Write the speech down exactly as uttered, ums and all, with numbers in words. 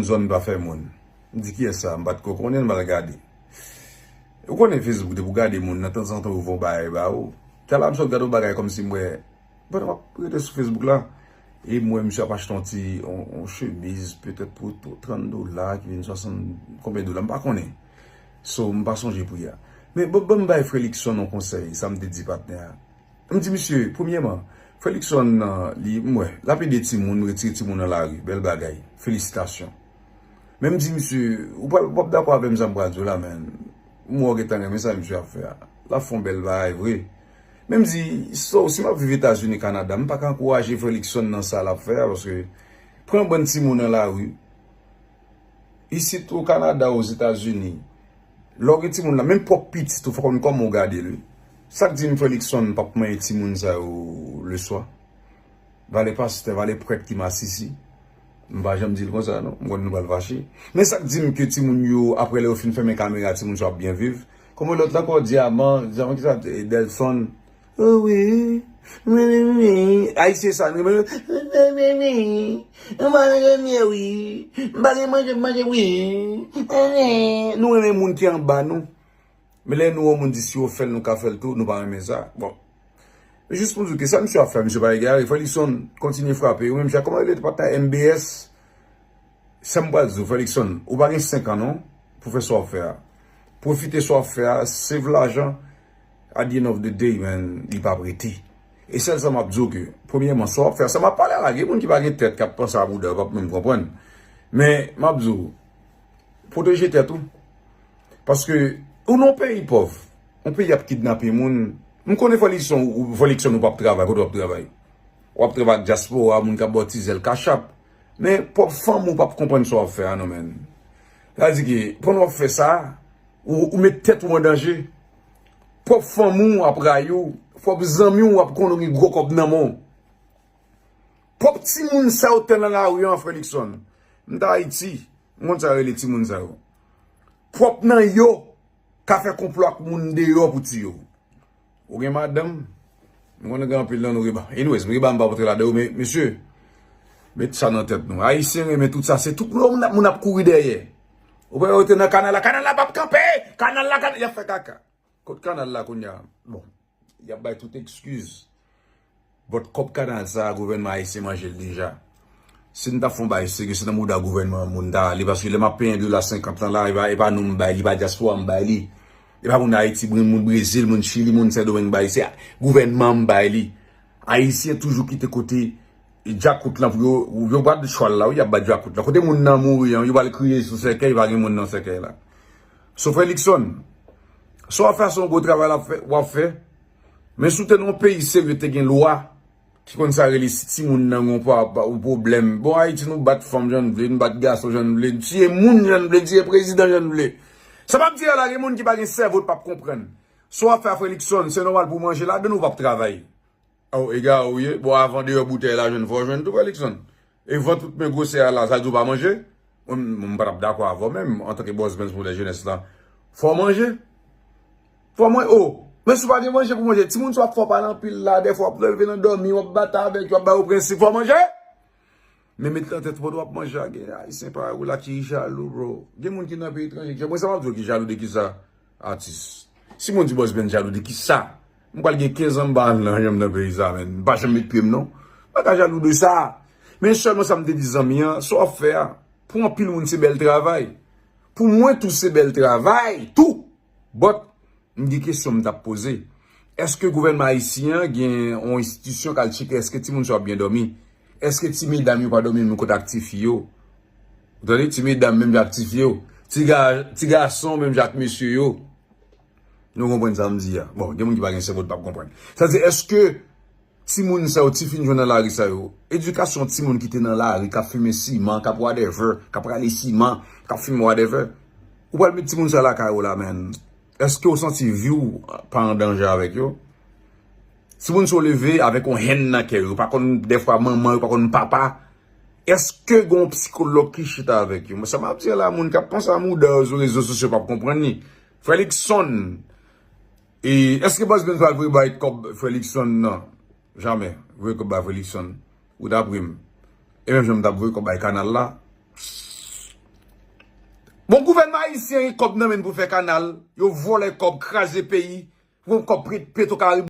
Zòn pa fè moun. M di kiyès sa, m pa t ko konnen, m al gade. Ou konnen Facebook, depi w gade moun nan, tanzantan yo voye yon bagay ba ou. Talè a m sot gade yon bagay kòmsi m wè, pandan m ap rete sou Facebook la, e m wè misye ap achte yon ti, yon, yon chemiz, petèt pou tr-, trant dola, ki vin swasant, konbyen dola, m pa konnen. So, m pa sonje pri a. Men, ban, ban m bay Frè Luckson yon konsèy, sa m te di patnè a. M di misye, premyèman, Frè Luckson nan, li, m wè, l ap ede timoun, retire timoun nan lari, bèl bagay, felisitasyon. Men m di misye, ou pral, w ap dakò avè m sa m pral di w la, men m wè w gentan renmen sa misye ap fè a. L ap fè yon bèl bagay vre. Men m di, so, si m ap viv Etazini, Kanada, m pa ka ankouraje Frè Luckson nan sa l ap fè a, paske pran bann timoun nan lari, isit o Kanada, Ozetazini, lè w gen timoun la, menm pwòp pitit ou, fò w konn kòman w gade l, wi. Sa k di m Frè Luckson p ap manyen timoun sa yo leswa? Valè pastè, valè prèt ki masisi. M pa janm di l konsa, non. M konnen nou pral fache. Men sa k di m ke timoun yo, apre lè yo fin fèmen kamera, timoun sa yo ap byen viv. Kòman lòt la ankò, Dyaman, Dyaman ki sa, Delson, o wi. Mwen renmen wi. Ayisyen sa, nou renmen wi. Mwen renmen wi. M pa renmen wi. M pa gen manje, manje wi. Nou renmen moun ki anba nou. Men lè nou wè moun di si yo fè l, nou ka fè l tou, nou pa renmen sa. Bon. Jis pou di w ke sa misye ap fè, misye pa egare. Frè Luckson, kontinye frape. Ou menm, Jacques, kòman rele patnè M B S? Sa m pral di w, Frè Luckson, ou pa gen senk an non, pou fè sa w ap fè a. Pwofite sa w ap fè a, save lajan, at the end of the day, man, li p ap rete. E sèl sa m ap di w ke, premyèman, sa w ap fè a, sa m ap pale a la, gen moun ki pa gen tèt, k ap panse a bouda, yo p ap menm konprann. Men, m ap di w, pwoteje tèt ou. Paske, ou nan yon peyi pòv, yon peyi ap kidnape moun. M konnen Frè Luckson, ou, Frè Luckson, ou p ap travay, kote w ap travay? W ap travay ak dyaspora, moun k ap ba w ti zèl kachap. Men pwòp fanmi w p ap konprann sa w ap fè a non, men. Sa di ke, pandan w ap fè sa, ou, ou met tèt ou an danje. Pwòp fanmi w ap rayi w, pwòp zanmi w ap konnen w gen gwo kòb nan men w. Pwòp timoun sa yo te nan lari an, Frè Luckson. M t Ayiti, m konn sa yo rele timoun sa yo. Pwòp nan yo ka fè konplo ak moun deyò pou tiye w. Ou gen madanm, m konnen gen anpil nan nou ki ba. Anyways, m ki ba m pa antre ladan yo, men mesye, met sa nan tèt nou. Ayisyen renmen tout sa, se tout moun, moun ap kouri dèyè. Ou wè yo te nan kanal la, kanal la p ap kanpe, kanal la, kanal, y ap fè kaka. Kot kanal la kounye a? Bon, y ap bay tout ekskiz. But kòb kanal sa a, gouvènman ayisyen manje l deja. Si n t ap fè yon bagay serye, se nan mouda gouvènman an moun ta ale, paske lè m ap peye dola senkant lan la, e pa, e pa nou m bay li, e pa dyaspora m bay li. E pa moun Ayiti, moun, moun Brezil, moun Chili, moun Sendomeng bay li, se gouvènman m bay li. Ayisyen toujou kite kote djakout lan pou yo, yo bat chwal la, wi, y ap bat djakout lan. Kote moun nan mouri an, yo pral kriye sou sèkèy, pa gen moun nan sèkèy la. So, Frè Luckson, sa w ap fè a se yon gwo travay l ap fè, w ap fè. Men si w te nan yon peyi serye, te gen lwa ki konn sa rele si timoun nan gen yon pwoblèm. Bon, Ayiti, nou bat fanm jan n vle, nou bat gason jan n vle, nou tiye moun jan n vle, tiye prezidan jan n vle. Sa m ap di a la, gen moun ki pa gen sèvo, p ap konprann. Sa w ap fè a, Frè Luckson, se nòmal pou w manje ladan l, ou p ap travay. O, egare w ye. Bon, avan deyò boutèy la jwenn, fò w jwenn tou, Frè Luckson. E vant ou t men gwosè a la, sa di w pa manje? Mwen, mwen pa t ap dakò avè w menm, antanke bòs Benz pou lè jenès la. Fò w manje. Fò w manje, o. Men si w pa gen manje pou manje, timoun sa w ap fè w pale anpil la, dèfwa w ap leve nan dòmi, w ap batay avèk yo, w ap ba yo prensip, fò w manje. Men met nan tèt ou, pandan w ap manje a, gen Ayisyen parèy ou la ki jalou, bro. Gen moun ki nan peyi etranje, ki, mwen sa m ap di w ki jalou de kisa? Atis. Si moun di bòs Benz jalou de kisa? M pral gen kenz an m pa al nan janm nan peyi sa, men. M pa janm met pye m, non. M pa ka jalou de sa. Men sèlman sa m te di zanmi an, sa w ap fè a, pou anpil moun se bèl travay. Pou mwen tou se bèl travay, tou. But, m gen kesyon m t ap poze. Èske gouvènman ayisyen an gen yon enstitisyon k al tcheke èske timoun sa yo ap byen dòmi? Èske ti medam yo pa dòmi menm kote ak ti fi yo? Ou tande? Ti medam menm jan ak ti fi yo. Ti ga-, ti gason menm jan ak mesye yo. Nou konprann sa m di a? Bon, gen moun ki pa gen sèvo, t p ap konprann. Sa di, èske timoun sa yo, ti fi n jwenn nan lari sa yo, edikasyon timoun ki te nan lari, k ap fimen siman, k ap whatever, k ap rale siman, k ap fimen whatever, ou pral met timoun sa yo lakay ou la, men èske w santi vi w pa an danje avèk yo? Timoun sa yo leve avèk yon hèn nan kè yo, yo pa konn dèfwa manman, yo pa konn papa. Èske gen yon sikològ ki chita avèk yo? Sa m ap di a la, moun k ap panse a mouda yo sou rezo sosyo p ap konprann li. Frè Luckson, e, èske bòs Benz pral voye bay kòb Frè Luckson? Non. Jamè. Voye kòb bay Frè Luckson. Ou t ap ri m. E menm jan m t ap voye kòb bay kanal la. Bon, gouvènman ayisyen gen kòb nan men pou fè kanal, yo vòlè kòb, kraze peyi, pran kòb Petro Caribe.